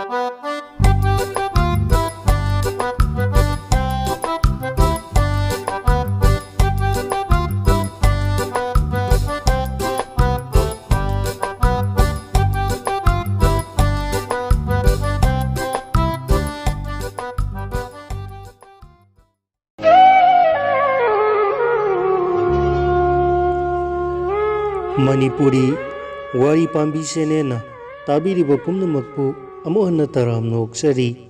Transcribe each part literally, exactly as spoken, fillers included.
ꯃꯅꯤꯄꯨꯔꯤ ꯋꯥꯔꯤ ꯄꯥꯝꯕꯤ ꯆꯦꯅꯦꯜꯅ ꯇꯥꯕꯤꯔꯤꯕ ꯄꯨꯝꯅꯃꯛꯄꯨ ꯑꯃꯨꯛ ꯍꯟꯅ ꯇꯔꯥꯝꯅ ꯑꯣꯛꯆꯔꯤ꯫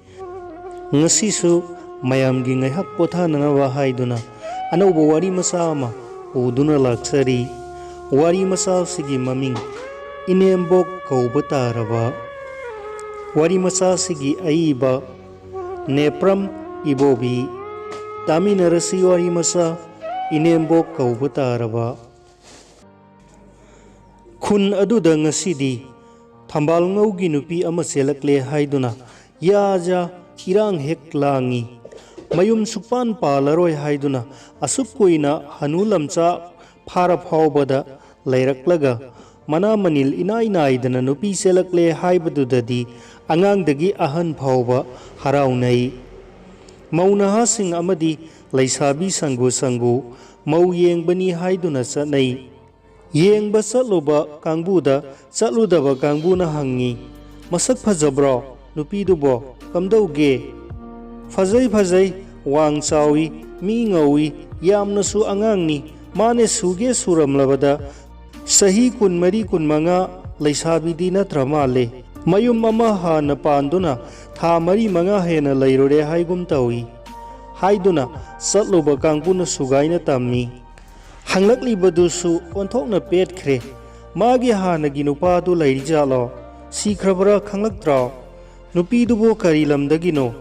ꯉꯁꯤꯁꯨ ꯃꯌꯥꯝꯒꯤ ꯉꯥꯏꯍꯥꯛ ꯄꯣꯊꯥꯅꯅꯕ ꯍꯥꯏꯗꯨꯅ ꯑꯅꯧꯕ ꯋꯥꯔꯤ ꯃꯆꯥ ꯑꯃ ꯄꯨꯗꯨꯅ ꯂꯥꯛꯆꯔꯤ꯫ ꯋꯥꯔꯤ ꯃꯆꯥ ꯑꯁꯤꯒꯤ ꯃꯃꯤꯡ ꯏꯅꯦꯝꯕꯣꯛ ꯀꯧꯕ ꯇꯥꯔꯕ꯫ ꯋꯥꯔꯤ ꯃꯆꯥ ꯑꯁꯤꯒꯤ ꯑꯏꯕ ꯅꯦꯄ꯭ꯔꯝ ꯏꯕꯣꯕꯤ꯫ ꯇꯥꯃꯤꯟꯅꯔꯁꯤ ꯋꯥꯔꯤ ꯃꯆꯥ ꯏꯅꯦꯝꯕꯣꯛ ꯀꯧꯕ ꯇꯥꯔꯕ꯫ ꯈꯨꯟ ꯑꯗꯨꯗ ꯉꯁꯤꯗꯤ ꯊꯝꯕꯥꯜꯉꯧꯒꯤ ꯅꯨꯄꯤ ꯑꯃ ꯆꯦꯜꯂꯛꯂꯦ ꯍꯥꯏꯗꯨꯅ ꯌꯥꯖ ꯏꯔꯥꯡ ꯍꯦꯛ ꯂꯥꯡꯉꯤ꯫ ꯃꯌꯨꯝ ꯁꯨꯛꯄꯥꯟ ꯄꯥꯜꯂꯔꯣꯏ ꯍꯥꯏꯗꯨꯅ ꯑꯁꯨꯛ ꯀꯨꯏꯅ ꯍꯅꯨ ꯂꯝꯆꯥ ꯐꯥꯔ ꯐꯥꯎꯕꯗ ꯂꯩꯔꯛꯂꯒ ꯃꯅꯥ ꯃꯅꯤꯜ ꯏꯅꯥꯏ ꯅꯥꯏꯗꯅ ꯅꯨꯄꯤ ꯆꯦꯜꯂꯛꯂꯦ ꯍꯥꯏꯕꯗꯨꯗꯗꯤ ꯑꯉꯥꯡꯗꯒꯤ ꯑꯍꯟ ꯐꯥꯎꯕ ꯍꯔꯥꯎꯅꯩ꯫ ꯃꯧ ꯅꯍꯥꯁꯤꯡ ꯑꯃꯗꯤ ꯂꯩꯁꯥꯕꯤ ꯁꯪꯒꯨ ꯁꯪꯒꯨ ꯃꯧ ꯌꯦꯡꯕꯅꯤ ꯍꯥꯏꯗꯨꯅ ꯆꯠꯅꯩ꯫ ꯌꯦꯡꯕ ꯆꯠꯂꯨꯕ ꯀꯥꯡꯕꯨꯗ ꯆꯠꯂꯨꯗꯕ ꯀꯥꯡꯕꯨꯅ ꯍꯪꯉꯤ, "ꯃꯁꯛ ꯐꯖꯕ꯭ꯔꯣ? ꯅꯨꯄꯤꯗꯨꯕꯣ ꯀꯝꯗꯧꯒꯦ?" "ꯐꯖꯩ, ꯐꯖꯩ, ꯋꯥꯡ ꯆꯥꯎꯏ, ꯃꯤ ꯉꯧꯏ, ꯌꯥꯝꯅꯁꯨ ꯑꯉꯥꯡꯅꯤ꯫ ꯃꯥꯅꯦ ꯁꯨꯒꯦ ꯁꯨꯔꯝꯂꯕꯗ ꯆꯍꯤ ꯀꯨꯟꯃꯔꯤ, ꯀꯨꯟꯃꯉꯥ ꯂꯩꯁꯥꯕꯤꯗꯤ ꯅꯠꯇ꯭ꯔ ꯃꯥꯜꯂꯦ꯫ ꯃꯌꯨꯝ ꯑꯃ ꯍꯥꯟꯅ ꯄꯥꯟꯗꯨꯅ ꯊꯥ ꯃꯔꯤ ꯃꯉꯥ ꯍꯦꯟꯅ ꯂꯩꯔꯨꯔꯦ ꯍꯥꯏꯒꯨꯝ ꯇꯧꯏ" ꯍꯥꯏꯗꯨꯅ ꯆꯠꯂꯨꯕ ꯀꯥꯡꯕꯨꯅ ꯁꯨꯒꯥꯏꯅ ꯇꯝꯃꯤ꯫ ꯍꯪꯂꯛꯂꯤꯕꯗꯨꯁꯨ ꯑꯣꯟꯊꯣꯛꯅ ꯄꯦꯠꯈ꯭ꯔꯦ꯫ "ꯃꯥꯒꯤ ꯍꯥꯟꯅꯒꯤ ꯅꯨꯄꯥꯗꯨ ꯂꯩꯔꯤꯖꯥꯠꯂꯣ? ꯁꯤꯈ꯭ꯔꯕ꯭ꯔꯥ ꯈꯪꯂꯛꯇ꯭ꯔꯣ? ꯅꯨꯄꯤꯗꯨꯕꯨ ꯀꯔꯤ ꯂꯝꯗꯒꯤꯅꯣ?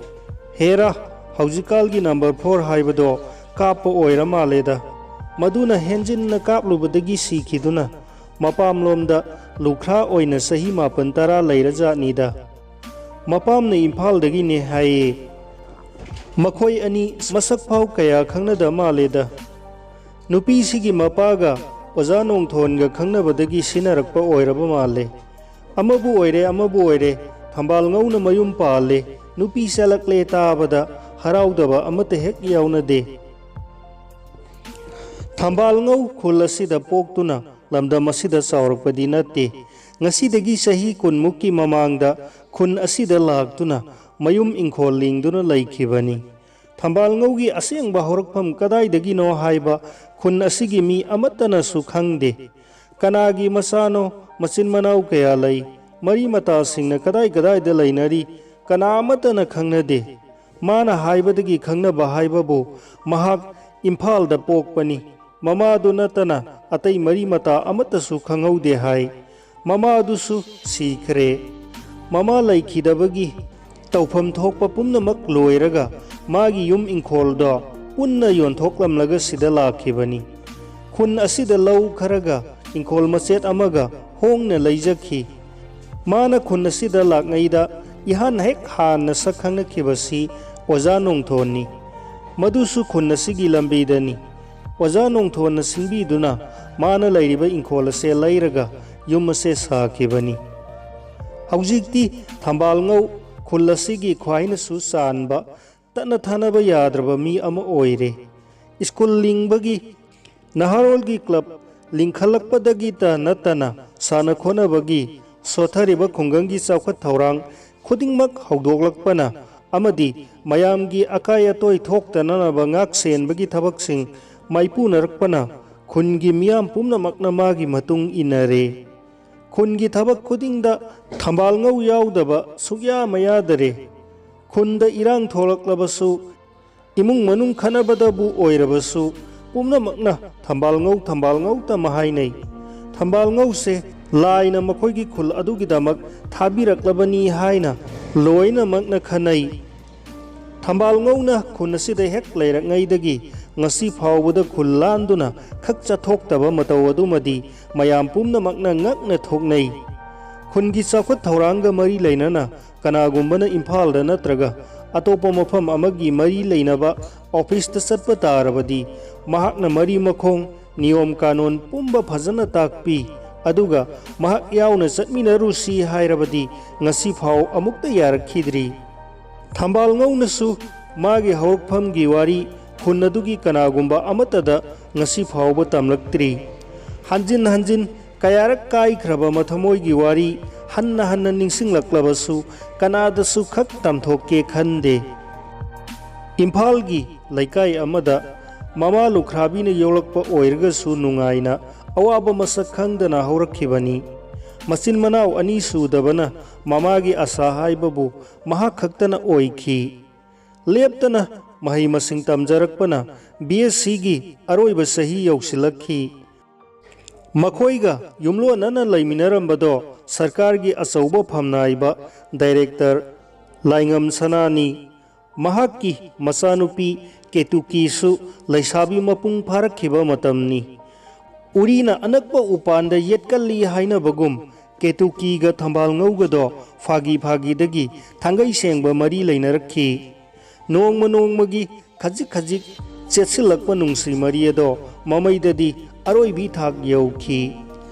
ꯍꯦꯔꯥ, ꯍꯧꯖꯤꯛꯀꯥꯜꯒꯤ ꯅꯝꯕꯔ ꯐꯣꯔ ꯍꯥꯏꯕꯗꯣ ꯀꯥꯞꯄ ꯑꯣꯏꯔ ꯃꯥꯜꯂꯦꯗ꯫ ꯃꯗꯨꯅ ꯍꯦꯟꯖꯤꯟꯅ ꯀꯥꯞꯂꯨꯕꯗꯒꯤ ꯁꯤꯈꯤꯗꯨꯅ ꯃꯄꯥꯝꯂꯣꯝꯗ ꯂꯨꯈ꯭ꯔꯥ ꯑꯣꯏꯅ ꯆꯍꯤ ꯃꯥꯄꯟ ꯇꯔꯥ ꯂꯩꯔꯖꯥꯠꯅꯤꯗ꯫ ꯃꯄꯥꯝꯅ ꯏꯝꯐꯥꯜꯗꯒꯤꯅꯦ ꯍꯥꯏꯌꯦ꯫ ꯃꯈꯣꯏ ꯑꯅꯤ ꯃꯁꯛ ꯐꯥꯎ ꯀꯌꯥ ꯈꯪꯅꯗ ꯃꯥꯜꯂꯦꯗ꯫ ꯅꯨꯄꯤꯁꯤꯒꯤ ꯃꯄꯥꯒ ꯑꯣꯖꯥ ꯅꯣꯡꯊꯣꯟꯒ ꯈꯪꯅꯕꯗꯒꯤ ꯁꯤꯟꯅꯔꯛꯄ ꯑꯣꯏꯔꯕ ꯃꯥꯜꯂꯦ꯫ ꯑꯃꯕꯨ ꯑꯣꯏꯔꯦ, ꯑꯃꯕꯨ ꯑꯣꯏꯔꯦ, ꯊꯝꯕꯥꯜꯉꯧꯅ ꯃꯌꯨꯝ ꯄꯥꯜꯂꯦ, ꯅꯨꯄꯤ ꯆꯦꯜꯂꯛꯂꯦ ꯇꯥꯕꯗ ꯍꯔꯥꯎꯗꯕ ꯑꯃꯠꯇ ꯍꯦꯛ ꯌꯥꯎꯅꯗꯦ꯫ ꯊꯝꯕꯥꯜꯉꯧ ꯈꯨꯜ ꯑꯁꯤꯗ ꯄꯣꯛꯇꯨꯅ ꯂꯝꯗꯝ ꯑꯁꯤꯗ ꯆꯥꯎꯔꯛꯄꯗꯤ ꯅꯠꯇꯦ꯫ ꯉꯁꯤꯗꯒꯤ ꯆꯍꯤ ꯀꯨꯟꯃꯨꯛꯀꯤ ꯃꯃꯥꯡꯗ ꯈꯨꯟ ꯑꯁꯤꯗ ꯂꯥꯛꯇꯨꯅ ꯃꯌꯨꯝ ꯏꯪꯈꯣꯜ ꯂꯤꯡꯗꯨꯅ ꯂꯩꯈꯤꯕꯅꯤ꯫ ꯊꯝꯕꯥꯜꯉꯧꯒꯤ ꯑꯁꯦꯡꯕ ꯍꯧꯔꯛꯐꯝ ꯀꯗꯥꯏꯗꯒꯤꯅꯣ ꯍꯥꯏꯕ ꯈꯨꯟ ꯑꯁꯤꯒꯤ ꯃꯤ ꯑꯃꯠꯇꯅꯁꯨ ꯈꯪꯗꯦ꯫ ꯀꯅꯥꯒꯤ ꯃꯆꯥꯅꯣ, ꯃꯆꯤꯟ ꯃꯅꯥꯎ ꯀꯌꯥ ꯂꯩ, ꯃꯔꯤ ꯃꯇꯥꯁꯤꯡꯅ ꯀꯗꯥꯏ ꯀꯗꯥꯏꯗ ꯂꯩꯅꯔꯤ, ꯀꯅꯥ ꯑꯃꯠꯇꯅ ꯈꯪꯅꯗꯦ꯫ ꯃꯥꯅ ꯍꯥꯏꯕꯗꯒꯤ ꯈꯪꯅꯕ ꯍꯥꯏꯕꯕꯨ ꯃꯍꯥꯛ ꯏꯝꯐꯥꯜꯗ ꯄꯣꯛꯄꯅꯤ, ꯃꯃꯥꯗꯨ ꯅꯠꯇꯅ ꯑꯇꯩ ꯃꯔꯤ ꯃꯇꯥ ꯑꯃꯠꯇꯁꯨ ꯈꯪꯍꯧꯗꯦ ꯍꯥꯏ꯫ ꯃꯃꯥꯗꯨꯁꯨ ꯁꯤꯈ꯭ꯔꯦ꯫ ꯃꯃꯥ ꯂꯩꯈꯤꯗꯕꯒꯤ ꯇꯧꯐꯝ ꯊꯣꯛꯄ ꯄꯨꯝꯅꯃꯛ ꯂꯣꯏꯔꯒ ꯃꯥꯒꯤ ꯌꯨꯝ ꯏꯪꯈꯣꯜꯗꯣ ꯄꯨꯟꯅ ꯌꯣꯟꯊꯣꯛꯂꯝꯂꯒ ꯁꯤꯗ ꯂꯥꯛꯈꯤꯕꯅꯤ꯫ ꯈꯨꯟ ꯑꯁꯤꯗ ꯂꯧ ꯈꯔꯒ ꯏꯪꯈꯣꯜ ꯃꯆꯦꯠ ꯑꯃꯒ ꯍꯣꯡꯅ ꯂꯩꯖꯈꯤ꯫ ꯃꯥꯅ ꯈꯨꯟ ꯑꯁꯤꯗ ꯂꯥꯛꯉꯩꯗ ꯏꯍꯥꯟ ꯍꯦꯛ ꯍꯥꯟꯅ ꯁꯛ ꯈꯪꯅꯈꯤꯕꯁꯤ ꯑꯣꯖꯥ ꯅꯣꯡꯊꯣꯟꯅꯤ꯫ ꯃꯗꯨꯁꯨ ꯈꯨꯟ ꯑꯁꯤꯒꯤ ꯂꯝꯕꯤꯗꯅꯤ꯫ ꯑꯣꯖꯥ ꯅꯣꯡꯊꯣꯟꯅ ꯁꯤꯟꯕꯤꯗꯨꯅ ꯃꯥꯅ ꯂꯩꯔꯤꯕ ꯏꯪꯈꯣꯜ ꯑꯁꯦ ꯂꯩꯔꯒ ꯌꯨꯝ ꯑꯁꯦ ꯁꯥꯈꯤꯕꯅꯤ꯫ ꯍꯧꯖꯤꯛꯇꯤ ꯊꯝꯕꯥꯜꯉꯧ ꯈꯨꯜ ꯑꯁꯤꯒꯤ ꯈ꯭ꯋꯥꯏꯅꯁꯨ ꯆꯥꯟꯕ, ꯇꯠꯅ ꯊꯥꯅꯕ ꯌꯥꯗ꯭ꯔꯕ ꯃꯤ ꯑꯃ ꯑꯣꯏꯔꯦ꯫ ꯁ꯭ꯀꯨꯜ ꯂꯤꯡꯕꯒꯤ, ꯅꯍꯥꯔꯣꯜꯒꯤ ꯀ꯭ꯂꯕ ꯂꯤꯡꯈꯠꯂꯛꯄꯗꯒꯤꯇ ꯅꯠꯇꯅ ꯁꯥꯟꯅ ꯈꯣꯠꯅꯕꯒꯤ, ꯁꯣꯠꯊꯔꯤꯕ ꯈꯨꯡꯒꯪꯒꯤ ꯆꯥꯎꯈꯠ ꯊꯧꯔꯥꯡ ꯈꯨꯗꯤꯡꯃꯛ ꯍꯧꯗꯣꯛꯂꯛꯄꯅ ꯑꯃꯗꯤ ꯃꯌꯥꯝꯒꯤ ꯑꯀꯥꯏ ꯑꯇꯣꯏ ꯊꯣꯛꯇꯅꯅꯕ ꯉꯥꯛ ꯁꯦꯟꯕꯒꯤ ꯊꯕꯛꯁꯤꯡ ꯃꯥꯏꯄꯨꯅꯔꯛꯄꯅ ꯈꯨꯟꯒꯤ ꯃꯤꯌꯥꯝ ꯄꯨꯝꯅꯃꯛꯅ ꯃꯥꯒꯤ ꯃꯇꯨꯡ ꯏꯟꯅꯔꯦ꯫ ꯈꯨꯟꯒꯤ ꯊꯕꯛ ꯈꯨꯗꯤꯡꯗ ꯊꯝꯕꯥꯜꯉꯧ ꯌꯥꯎꯗꯕ ꯁꯨꯛꯌꯥ ꯃꯌꯥꯗꯔꯦ꯫ ꯈꯨꯟꯗ ꯏꯔꯥꯡ ꯊꯣꯛꯂꯛꯂꯕꯁꯨ, ꯏꯃꯨꯡ ꯃꯅꯨꯡ ꯈꯠꯅꯕꯗꯕꯨ ꯑꯣꯏꯔꯕꯁꯨ, ꯄꯨꯝꯅꯃꯛꯅ ꯊꯝꯕꯥꯜꯉꯧ, ꯊꯝꯕꯥꯜꯉꯧꯇ ꯃꯍꯥꯏꯅꯩ꯫ ꯊꯝꯕꯥꯜꯉꯧꯁꯦ ꯂꯥꯏꯅ ꯃꯈꯣꯏꯒꯤ ꯈꯨꯜ ꯑꯗꯨꯒꯤꯗꯃꯛ ꯊꯥꯕꯤꯔꯛꯂꯕꯅꯤ ꯍꯥꯏꯅ ꯂꯣꯏꯅꯃꯛꯅ ꯈꯟꯅꯩ꯫ ꯊꯝꯕꯥꯜꯉꯧꯅ ꯈꯨꯟ ꯑꯁꯤꯗ ꯍꯦꯛ ꯂꯩꯔꯛꯉꯩꯗꯒꯤ ꯉꯁꯤ ꯐꯥꯎꯕꯗ ꯈꯨꯜ ꯂꯥꯟꯗꯨꯅ ꯈꯛ ꯆꯠꯊꯣꯛꯇꯕ ꯃꯇꯧ ꯑꯗꯨꯃꯗꯤ ꯃꯌꯥꯝ ꯄꯨꯝꯅꯃꯛꯅ ꯉꯛꯅ ꯊꯣꯛꯅꯩ꯫ ꯈꯨꯟꯒꯤ ꯆꯥꯎꯈꯠ ꯊꯧꯔꯥꯡꯒ ꯃꯔꯤ ꯂꯩꯅꯅ ꯀꯅꯥꯒꯨꯝꯕꯅ ꯏꯝꯐꯥꯜꯗ ꯅꯠꯇ꯭ꯔꯒ ꯑꯇꯣꯞꯄ ꯃꯐꯝ ꯑꯃꯒꯤ ꯃꯔꯤ ꯂꯩꯅꯕ ꯑꯣꯐꯤꯁꯇ ꯆꯠꯄ ꯇꯥꯔꯕꯗꯤ, ꯃꯍꯥꯛꯅ ꯃꯔꯤ ꯃꯈꯣꯡ, ꯅꯤꯌꯣꯝ ꯀꯥꯅꯣꯟ ꯄꯨꯝꯕ ꯐꯖꯅ ꯇꯥꯛꯄꯤ꯫ ꯑꯗꯨꯒ ꯃꯍꯥꯛ ꯌꯥꯎꯅ ꯆꯠꯃꯤꯟꯅꯔꯨꯁꯤ ꯍꯥꯏꯔꯕꯗꯤ ꯉꯁꯤ ꯐꯥꯎ ꯑꯃꯨꯛꯇ ꯌꯥꯔꯛꯈꯤꯗ꯭ꯔꯤ꯫ ꯊꯝꯕꯥꯜ ꯉꯧꯅꯁꯨ ꯃꯥꯒꯤ ꯍꯧꯔꯛꯐꯝꯒꯤ ꯋꯥꯔꯤ ꯈꯨꯟ ꯑꯗꯨꯒꯤ ꯀꯅꯥꯒꯨꯝꯕ ꯑꯃꯠꯇꯗ ꯉꯁꯤ ꯐꯥꯎꯕ ꯇꯝꯂꯛꯇ꯭ꯔꯤ꯫ ꯍꯟꯖꯤꯟ ꯍꯟꯖꯤꯟ ꯀꯌꯥꯔꯛ ꯀꯥꯏꯈ꯭ꯔꯕ ꯃꯊꯃꯣꯏꯒꯤ ꯋꯥꯔꯤ ꯍꯟꯅ ꯍꯟꯅ ꯅꯤꯡꯁꯤꯡꯂꯛꯂꯕꯁꯨ ꯀꯅꯥꯗꯁꯨ ꯈꯛ ꯇꯝꯊꯣꯛꯀꯦ ꯈꯟꯗꯦ꯫ ꯏꯝꯐꯥꯜꯒꯤ ꯂꯩꯀꯥꯏ ꯑꯃꯗ ꯃꯃꯥ ꯂꯨꯈ꯭ꯔꯥꯕꯤꯅ ꯌꯣꯛꯂꯛꯄ ꯑꯣꯏꯔꯒꯁꯨ ꯅꯨꯡꯉꯥꯏꯅ ꯑꯋꯥꯕ ꯃꯁꯛ ꯈꯪꯗꯅ ꯍꯧꯔꯛꯈꯤꯕꯅꯤ꯫ ꯃꯆꯤꯟ ꯃꯅꯥꯎ ꯑꯅꯤ ꯁꯨꯗꯕꯅ ꯃꯃꯥꯒꯤ ꯑꯁꯥ ꯍꯥꯏꯕꯕꯨ ꯃꯍꯥꯛ ꯈꯛꯇꯅ ꯑꯣꯏꯈꯤ꯫ ꯂꯦꯞꯇꯅ ꯃꯍꯩ ꯃꯁꯤꯡ ꯇꯝꯖꯔꯛꯄꯅ ꯕꯤ ꯑꯦꯁ ꯁꯤꯒꯤ ꯑꯔꯣꯏꯕ ꯆꯍꯤ ꯌꯧꯁꯤꯜꯂꯛꯈꯤ꯫ ꯃꯈꯣꯏꯒ ꯌꯨꯝꯂꯣꯟꯅꯅ ꯂꯩꯃꯤꯟꯅꯔꯝꯕꯗꯣ ꯁꯔꯀꯥꯔꯒꯤ ꯑꯆꯧꯕ ꯐꯝꯅꯥꯏꯕ ꯗꯥꯏꯔꯦꯛꯇꯔ ꯂꯥꯏꯉꯝ ꯁꯅꯥꯅꯤ꯫ ꯃꯍꯥꯛꯀꯤ ꯃꯆꯥꯅꯨꯄꯤ ꯀꯦꯇꯨꯀꯤꯁꯨ ꯂꯩꯁꯥꯕꯤ ꯃꯄꯨꯡ ꯐꯥꯔꯛꯈꯤꯕ ꯃꯇꯝꯅꯤ꯫ ꯎꯔꯤꯅ ꯑꯅꯛꯄ ꯎꯄꯥꯟꯗ ꯌꯦꯠꯀꯜꯂꯤ ꯍꯥꯏꯅꯕꯒꯨꯝ, ꯀꯦꯇꯨꯀꯤꯒ ꯊꯝꯕꯥꯜ ꯉꯧꯒꯗꯣ ꯐꯥꯒꯤ ꯐꯥꯒꯤꯗꯒꯤ ꯊꯥꯡꯒꯩ ꯁꯦꯡꯕ ꯃꯔꯤ ꯂꯩꯅꯔꯛꯈꯤ꯫ ꯅꯣꯡꯃ ꯅꯣꯡꯃꯒꯤ ꯈꯖꯤꯛ ꯈꯖꯤꯛ ꯆꯦꯠꯁꯤꯜꯂꯛꯄ ꯅꯨꯡꯁꯤ ꯃꯔꯤ ꯑꯗꯣ ꯃꯃꯩꯗꯗꯤ ꯑꯔꯣꯏꯕꯤ ꯊꯥꯛ ꯌꯧꯈꯤ꯫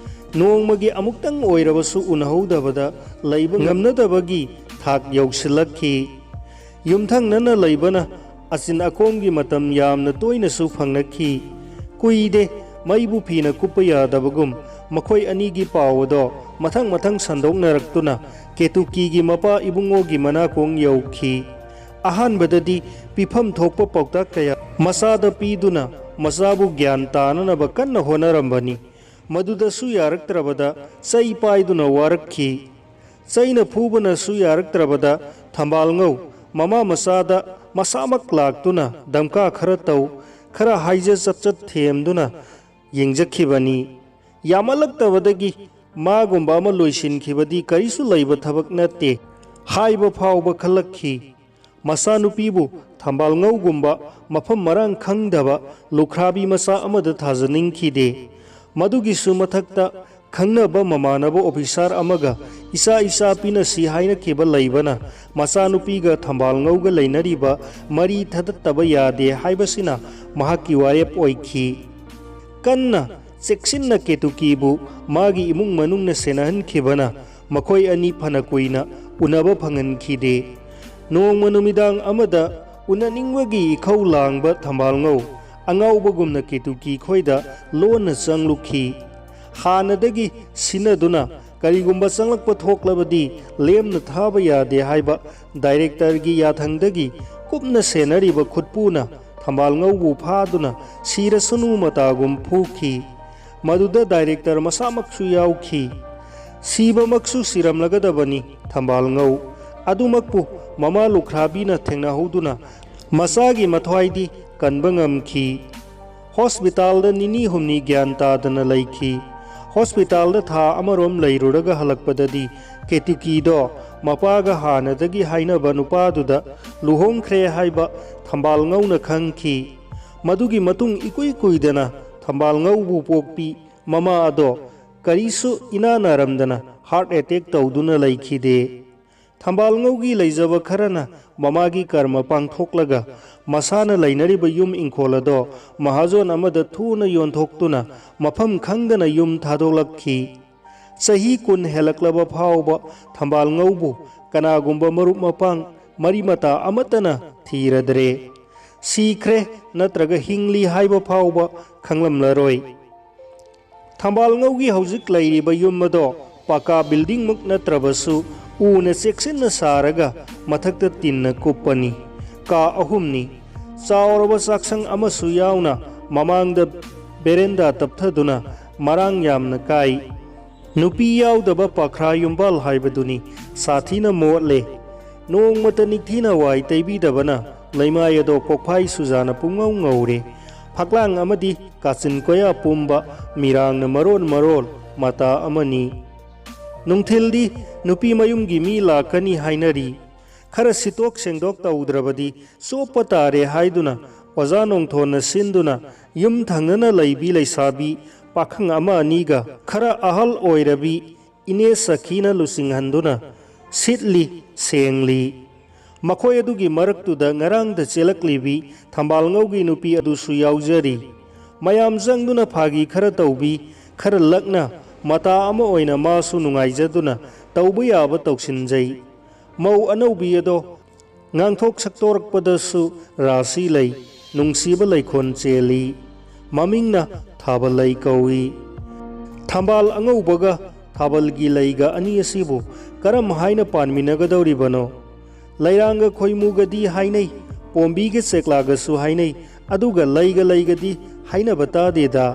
ꯅꯣꯡꯃꯒꯤ ꯑꯃꯨꯛꯇꯪ ꯑꯣꯏꯔꯕꯁꯨ ꯎꯅꯍꯧꯗꯕꯗ ꯂꯩꯕ ꯉꯝꯅꯗꯕꯒꯤ ꯊꯥꯛ ꯌꯧꯁꯤꯜꯂꯛꯈꯤ꯫ ꯌꯨꯝꯊꯪꯅꯅ ꯂꯩꯕꯅ ꯑꯆꯤꯟ ꯑꯀꯣꯝꯒꯤ ꯃꯇꯝ ꯌꯥꯝꯅ ꯇꯣꯏꯅꯁꯨ ꯐꯪꯅꯈꯤ꯫ ꯀꯨꯏꯗꯦ, ꯃꯩꯕꯨ ꯐꯤꯅ ꯀꯨꯞꯄ ꯌꯥꯗꯕꯒꯨꯝ ꯃꯈꯣꯏ ꯑꯅꯤꯒꯤ ꯄꯥꯎ ꯑꯗꯣ ꯃꯊꯪ ꯃꯊꯪ ꯁꯟꯗꯣꯛꯅꯔꯛꯇꯨꯅ ꯀꯦꯇꯨꯀꯤꯒꯤ ꯃꯄꯥ ꯏꯕꯨꯡꯉꯣꯒꯤ ꯃꯅꯥꯀꯣꯡ ꯌꯧꯈꯤ꯫ ꯑꯍꯥꯟꯕꯗꯗꯤ ꯄꯤꯐꯝ ꯊꯣꯛꯄ ꯄꯥꯎꯇꯥꯛ ꯀꯌꯥ ꯃꯆꯥꯗ ꯄꯤꯗꯨꯅ ꯃꯆꯥꯕꯨ ꯒ꯭ꯌꯥꯟ ꯇꯥꯅꯅꯕ ꯀꯟꯅ ꯍꯣꯠꯅꯔꯝꯕꯅꯤ꯫ ꯃꯗꯨꯗꯁꯨ ꯌꯥꯔꯛꯇ꯭ꯔꯕꯗ ꯆꯩ ꯄꯥꯏꯗꯨꯅ ꯋꯥꯔꯛꯈꯤ꯫ ꯆꯩꯅ ꯐꯨꯕꯅꯁꯨ ꯌꯥꯔꯛꯇ꯭ꯔꯕꯗ ꯊꯝꯕꯥꯜꯉꯧ ꯃꯃꯥ ꯃꯆꯥꯗ ꯃꯁꯥꯃꯛ ꯂꯥꯛꯇꯨꯅ ꯗꯝꯀꯥ ꯈꯔ ꯇꯧ, ꯈꯔ ꯍꯥꯏꯖ ꯆꯠꯆꯠ ꯊꯦꯝꯗꯨꯅ ꯌꯦꯡꯖꯈꯤꯕꯅꯤ꯫ ꯌꯥꯝꯃꯜꯂꯛꯇꯕꯗꯒꯤ ꯃꯥꯒꯨꯝꯕ ꯑꯃ ꯂꯣꯏꯁꯤꯟꯈꯤꯕꯗꯤ ꯀꯔꯤꯁꯨ ꯂꯩꯕ ꯊꯕꯛ ꯅꯠꯇꯦ ꯍꯥꯏꯕ ꯐꯥꯎꯕ ꯈꯜꯂꯛꯈꯤ꯫ ꯃꯆꯥꯅꯨꯄꯤꯕꯨ ꯊꯝꯕꯥꯜꯉꯧꯒꯨꯝꯕ ꯃꯐꯝ ꯃꯔꯥꯡ ꯈꯪꯗꯕ ꯂꯨꯈ꯭ꯔꯥꯕꯤ ꯃꯆꯥ ꯑꯃꯗ ꯊꯥꯖꯅꯤꯡꯈꯤꯗꯦ꯫ ꯃꯗꯨꯒꯤꯁꯨ ꯃꯊꯛꯇ ꯈꯪꯅꯕ ꯃꯃꯥꯟꯅꯕ ꯑꯣꯐꯤꯁꯥꯔ ꯑꯃꯒ ꯏꯆꯥ ꯏꯆꯥ ꯄꯤꯅꯁꯤ ꯍꯥꯏꯅꯈꯤꯕ ꯂꯩꯕꯅ ꯃꯆꯥꯅꯨꯄꯤꯒ ꯊꯝꯕꯥꯜꯉꯧꯒ ꯂꯩꯅꯔꯤꯕ ꯃꯔꯤ ꯊꯗꯠꯇꯕ ꯌꯥꯗꯦ ꯍꯥꯏꯕꯁꯤꯅ ꯃꯍꯥꯛꯀꯤ ꯋꯥꯔꯦꯞ ꯑꯣꯏꯈꯤ꯫ ꯀꯟꯅ ꯆꯦꯛꯁꯤꯟꯅ ꯀꯦꯇꯨꯀꯤꯕꯨ ꯃꯥꯒꯤ ꯏꯃꯨꯡ ꯃꯅꯨꯡꯅ ꯁꯦꯟꯅꯍꯟꯈꯤꯕꯅ ꯃꯈꯣꯏ ꯑꯅꯤ ꯐꯅ ꯀꯨꯏꯅ ꯎꯅꯕ ꯐꯪꯍꯟꯈꯤꯗꯦ꯫ ꯅꯣꯡꯃ ꯅꯨꯃꯤꯗꯥꯡ ꯑꯃꯗ ꯎꯅꯅꯤꯡꯕꯒꯤ ꯏꯈꯧ ꯂꯥꯡꯕ ꯊꯝꯕꯥꯜꯉꯧ ꯑꯉꯥꯎꯕꯒꯨꯝꯅ ꯀꯦꯇꯨꯀꯤ ꯈꯣꯏꯗ ꯂꯣꯟꯅ ꯆꯪꯂꯨꯈꯤ꯫ ꯍꯥꯟꯅꯗꯒꯤ ꯁꯤꯟꯅꯗꯨꯅ ꯀꯔꯤꯒꯨꯝꯕ ꯆꯪꯂꯛꯄ ꯊꯣꯛꯂꯕꯗꯤ ꯂꯦꯝꯅ ꯊꯥꯕ ꯌꯥꯗꯦ ꯍꯥꯏꯕ ꯗꯥꯏꯔꯦꯛꯇꯔꯒꯤ ꯌꯥꯊꯪꯗꯒꯤ ꯀꯨꯞꯅ ꯁꯦꯟꯅꯔꯤꯕ ꯈꯨꯠꯄꯨꯅ ꯊꯝꯕꯥꯜꯉꯧꯕꯨ ꯐꯥꯗꯨꯅ ꯁꯤꯔꯁꯅꯨ ꯃꯇꯥꯒꯨꯝ ꯐꯨꯈꯤ꯫ ꯃꯗꯨꯗ ꯗꯥꯏꯔꯦꯛꯇꯔ ꯃꯁꯥꯃꯛꯁꯨ ꯌꯥꯎꯈꯤ꯫ ꯁꯤꯕꯃꯛꯁꯨ ꯁꯤꯔꯝꯂꯒꯗꯕꯅꯤ ꯊꯝꯕꯥꯜꯉꯧ꯫ ꯑꯗꯨꯃꯛꯄꯨ ꯃꯃꯥ ꯂꯨꯈ꯭ꯔꯥꯕꯤꯅ ꯊꯦꯡꯅꯍꯧꯗꯨꯅ ꯃꯆꯥꯒꯤ ꯃꯊ꯭ꯋꯥꯏꯗꯤ ꯀꯟꯕ ꯉꯝꯈꯤ꯫ ꯍꯣꯁꯄꯤꯇꯥꯜꯗ ꯅꯤꯅꯤ ꯍꯨꯝꯅꯤ ꯒ꯭ꯌꯥꯟ ꯇꯥꯗꯅ ꯂꯩꯈꯤ꯫ ꯍꯣꯁꯄꯤꯇꯥꯜꯗ ꯊꯥ ꯑꯃꯔꯣꯝ ꯂꯩꯔꯨꯔꯒ ꯍꯜꯂꯛꯄꯗꯗꯤ ꯀꯦꯇꯨꯀꯤꯗꯣ ꯃꯄꯥꯒ ꯍꯥꯟꯅꯗꯒꯤ ꯍꯥꯏꯅꯕ ꯅꯨꯄꯥꯗꯨꯗ ꯂꯨꯍꯣꯡꯈ꯭ꯔꯦ ꯍꯥꯏꯕ ꯊꯝꯕꯥꯜꯉꯧꯅ ꯈꯪꯈꯤ꯫ ꯃꯗꯨꯒꯤ ꯃꯇꯨꯡ ꯏꯀꯨꯏ ꯀꯨꯏꯗꯅ ꯊꯝꯕꯥꯜꯉꯧꯕꯨ ꯄꯣꯛꯄꯤ ꯃꯃꯥ ꯑꯗꯣ ꯀꯔꯤꯁꯨ ꯏꯅꯥ ꯅꯥꯔꯝꯗꯅ ꯍꯥꯔꯠ ꯑꯦꯇꯦꯛ ꯇꯧꯗꯨꯅ ꯂꯩꯈꯤꯗꯦ꯫ ꯊꯝꯕꯥꯜꯉꯧꯒꯤ ꯂꯩꯖꯕ ꯈꯔꯅ ꯃꯃꯥꯒꯤ ꯀꯔꯃ ꯄꯥꯡꯊꯣꯛꯂꯒ ꯃꯁꯥꯅ ꯂꯩꯅꯔꯤꯕ ꯌꯨꯝ ꯏꯪꯈꯣꯜ ꯑꯗꯣ ꯃꯍꯥꯖꯣꯟ ꯑꯃꯗ ꯊꯨꯅ ꯌꯣꯟꯊꯣꯛꯇꯨꯅ ꯃꯐꯝ ꯈꯪꯗꯅ ꯌꯨꯝ ꯊꯥꯗꯣꯛꯂꯛꯈꯤ꯫ ꯆꯍꯤ ꯀꯨꯟ ꯍꯦꯜꯂꯛꯂꯕ ꯐꯥꯎꯕ ꯊꯝꯕꯥꯜꯉꯧꯕꯨ ꯀꯅꯥꯒꯨꯝꯕ ꯃꯔꯨꯞ ꯃꯄꯥꯡ ꯃꯔꯤ ꯃꯇꯥ ꯑꯃꯠꯇꯅ ꯊꯤꯔꯗ꯭ꯔꯦ꯫ ꯁꯤꯈ꯭ꯔꯦ ꯅꯠꯇ꯭ꯔꯒ ꯍꯤꯡꯂꯤ ꯍꯥꯏꯕ ꯐꯥꯎꯕ ꯈꯪꯂꯝꯂꯔꯣꯏ꯫ ꯊꯝꯕꯥꯜꯉꯧꯒꯤ ꯍꯧꯖꯤꯛ ꯂꯩꯔꯤꯕ ꯌꯨꯝ ꯑꯗꯣ ꯄꯀꯥ ꯕꯤꯜꯗꯤꯡꯃꯛ ꯅꯠꯇ꯭ꯔꯕꯁꯨ ꯎꯅ ꯆꯦꯛꯁꯤꯟꯅ ꯁꯥꯔꯒ ꯃꯊꯛꯇ ꯇꯤꯟꯅ ꯀꯨꯞꯄꯅꯤ꯫ ꯀꯥ ꯑꯍꯨꯝꯅꯤ꯫ ꯆꯥꯎꯔꯕ ꯆꯥꯛꯁꯪ ꯑꯃꯁꯨ ꯌꯥꯎꯅ ꯃꯃꯥꯡꯗ ꯕꯦꯔꯦꯟꯗꯥ ꯇꯞꯊꯗꯨꯅ ꯃꯔꯥꯡ ꯌꯥꯝꯅ ꯀꯥꯏ꯫ ꯅꯨꯄꯤ ꯌꯥꯎꯗꯕ ꯄꯥꯈ꯭ꯔꯥ ꯌꯨꯝꯕꯥꯜ ꯍꯥꯏꯕꯗꯨꯅꯤ꯫ ꯁꯥꯊꯤꯅ ꯃꯣꯠꯂꯦ꯫ ꯅꯣꯡꯃꯇ ꯅꯤꯡꯊꯤꯅ ꯋꯥꯏ ꯇꯩꯕꯤꯗꯕꯅ ꯂꯩꯃꯥꯏ ꯑꯗꯣ ꯀꯣꯛꯐꯥꯏ ꯁꯨꯖꯥꯅ ꯄꯨꯡꯉꯧ ꯉꯧꯔꯦ꯫ ꯐꯛꯂꯥꯡ ꯑꯃꯗꯤ ꯀꯥꯆꯤꯟ ꯀꯣꯌꯥ ꯄꯨꯝꯕ ꯃꯤꯔꯥꯡꯅ ꯃꯔꯣꯜ ꯃꯔꯣꯜ ꯃꯇꯥ ꯑꯃꯅꯤ꯫ ꯅꯨꯡꯊꯤꯜꯗꯤ ꯅꯨꯄꯤ ꯃꯌꯨꯝꯒꯤ ꯃꯤ ꯂꯥꯛꯀꯅꯤ ꯍꯥꯏꯅꯔꯤ꯫ ꯈꯔ ꯁꯤꯠꯇꯣꯛ ꯁꯦꯡꯗꯣꯛ ꯇꯧꯗ꯭ꯔꯕꯗꯤ ꯆꯣꯞꯄ ꯇꯥꯔꯦ ꯍꯥꯏꯗꯨꯅ ꯑꯣꯖꯥ ꯅꯣꯡꯊꯣꯟꯅ ꯁꯤꯟꯗꯨꯅ ꯌꯨꯝ ꯊꯪꯅꯅ ꯂꯩꯕꯤ ꯂꯩꯁꯥꯕꯤ ꯄꯥꯈꯪ ꯑꯃ ꯑꯅꯤꯒ ꯈꯔ ꯑꯍꯜ ꯑꯣꯏꯔꯕꯤ ꯏꯅꯦ ꯁꯈꯤꯅ ꯂꯨꯆꯤꯡꯍꯟꯗꯨꯅ ꯁꯤꯠꯂꯤ, ꯁꯦꯡꯂꯤ꯫ ꯃꯈꯣꯏ ꯑꯗꯨꯒꯤ ꯃꯔꯛꯇꯨꯗ ꯉꯔꯥꯡꯗ ꯆꯦꯜꯂꯛꯂꯤꯕꯤ ꯊꯝꯕꯥꯜꯉꯧꯒꯤ ꯅꯨꯄꯤ ꯑꯗꯨꯁꯨ ꯌꯥꯎꯖꯔꯤ꯫ ꯃꯌꯥꯝ ꯆꯪꯗꯨꯅ ꯐꯥꯒꯤ ꯈꯔ ꯇꯧꯕꯤ, ꯈꯔ ꯂꯛꯅ, ꯃꯇꯥ ꯑꯃ ꯑꯣꯏꯅ ꯃꯥꯁꯨ ꯅꯨꯡꯉꯥꯏꯖꯗꯨꯅ ꯇꯧꯕ ꯌꯥꯕ ꯇꯧꯁꯤꯟꯖꯩ꯫ ꯃꯧ ꯑꯅꯧꯕꯤ ꯑꯗꯣ ꯉꯥꯡꯊꯣꯛ ꯁꯛꯇꯣꯔꯛꯄꯗꯁꯨ ꯔꯥꯁꯤ ꯂꯩ, ꯅꯨꯡꯁꯤꯕ ꯂꯩꯈꯣꯟ ꯆꯦꯜꯂꯤ꯫ ꯃꯃꯤꯡꯅ ꯊꯥꯕꯜꯂꯩ ꯀꯧꯏ꯫ ꯊꯝꯕꯥꯜ ꯑꯉꯧꯕꯒ ꯊꯥꯕꯜꯒꯤ ꯂꯩꯒ ꯑꯅꯤ ꯑꯁꯤꯕꯨ ꯀꯔꯝ ꯍꯥꯏꯅ ꯄꯥꯟꯃꯤꯟꯅꯒꯗꯧꯔꯤꯕꯅꯣ? ꯂꯩꯔꯥꯡꯒ ꯈꯣꯏꯃꯨꯒꯗꯤ ꯍꯥꯏꯅꯩ, ꯄꯣꯝꯕꯤꯒ ꯆꯦꯛꯂꯥꯒꯁꯨ ꯍꯥꯏꯅꯩ, ꯑꯗꯨꯒ ꯂꯩꯒ ꯂꯩꯒꯗꯤ ꯍꯥꯏꯅꯕ ꯇꯥꯗꯦꯗ꯫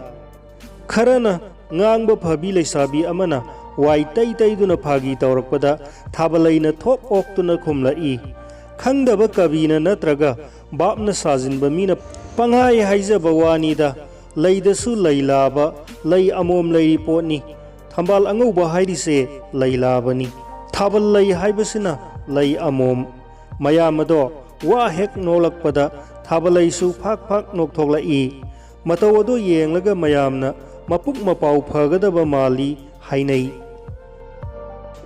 ꯈꯔꯅ ꯉꯥꯡꯕ ꯐꯕꯤ ꯂꯩꯁꯥꯕꯤ ꯑꯃꯅ ꯋꯥꯏ ꯇꯩ ꯇꯩꯗꯨꯅ ꯐꯥꯒꯤ ꯇꯧꯔꯛꯄꯗ ꯊꯥꯕꯂꯩꯅ ꯊꯣꯛ ꯑꯣꯛꯇꯨꯅ ꯈꯨꯝꯂꯛꯏ, "ꯈꯪꯗꯕ ꯀꯕꯤꯅ ꯅꯠꯇ꯭ꯔꯒ ꯕꯥꯞꯅ ꯁꯥꯖꯤꯟꯕ ꯃꯤꯅ ꯄꯪꯍꯥꯏ ꯍꯥꯏꯖꯕ ꯋꯥꯅꯤꯗ, ꯂꯩꯗꯁꯨ ꯂꯩ ꯂꯥꯕ, ꯂꯩ ꯑꯃꯣꯝ ꯂꯩꯔꯤ ꯄꯣꯠꯅꯤ꯫ ꯊꯝꯕꯥꯜ ꯑꯉꯧꯕ ꯍꯥꯏꯔꯤꯁꯦ ꯂꯩ ꯂꯥꯕꯅꯤ꯫ ꯊꯥꯕꯜ ꯂꯩ ꯍꯥꯏꯕꯁꯤꯅ ꯂꯩ ꯑꯃꯣꯝ"꯫ ꯃꯌꯥꯝ ꯑꯗꯣ ꯋꯥ ꯍꯦꯛ ꯅꯣꯛꯂꯛꯄꯗ ꯊꯥꯕꯂꯩꯁꯨ ꯐꯥꯛ ꯐꯥꯛ ꯅꯣꯛꯊꯣꯛꯂꯛꯏ꯫ ꯃꯇꯧ ꯑꯗꯨ ꯌꯦꯡꯂꯒ ꯃꯌꯥꯝꯅ ꯃꯄꯨꯛ ꯃꯄꯥꯎ ꯐꯒꯗꯕ ꯃꯥꯜꯂꯤ ꯍꯥꯏꯅꯩ꯫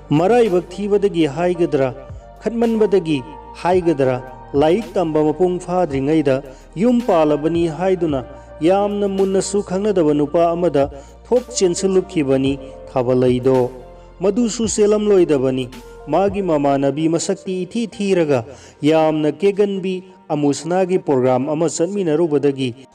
ꯃꯔꯥꯏꯕꯛ ꯊꯤꯕꯗꯒꯤ ꯍꯥꯏꯒꯗ꯭ꯔꯥ, ꯈꯠꯃꯟꯕꯗꯒꯤ ꯍꯥꯏꯒꯗ꯭ꯔꯥ, ꯂꯥꯏꯔꯤꯛ ꯇꯝꯕ ꯃꯄꯨꯡ ꯐꯥꯗ꯭ꯔꯤꯉꯩꯗ ꯌꯨꯝ ꯄꯥꯜꯂꯕꯅꯤ ꯍꯥꯏꯗꯨꯅ ꯌꯥꯝꯅ ꯃꯨꯟꯅꯁꯨ ꯈꯪꯅꯗꯕ ꯅꯨꯄꯥ ꯑꯃꯗ ꯊꯣꯛ ꯆꯦꯟꯁꯤꯜꯂꯨꯈꯤꯕꯅꯤ ꯊꯥꯕꯂꯩꯗꯣ꯫ ꯃꯗꯨꯁꯨ ꯆꯦꯜꯂꯝꯂꯣꯏꯗꯕꯅꯤ꯫ ꯃꯥꯒꯤ ꯃꯃꯥꯟꯅꯕꯤ ꯃꯁꯛꯇꯤ ꯏꯊꯤ ꯊꯤꯔꯒ ꯌꯥꯝꯅ ꯀꯦꯒꯟꯕꯤ ꯑꯃꯨꯁꯅꯥꯒꯤ ꯄ꯭ꯔꯣꯒ꯭ꯔꯥꯝ ꯑꯃ ꯆꯠꯃꯤꯟꯅꯔꯨꯕꯗꯒꯤ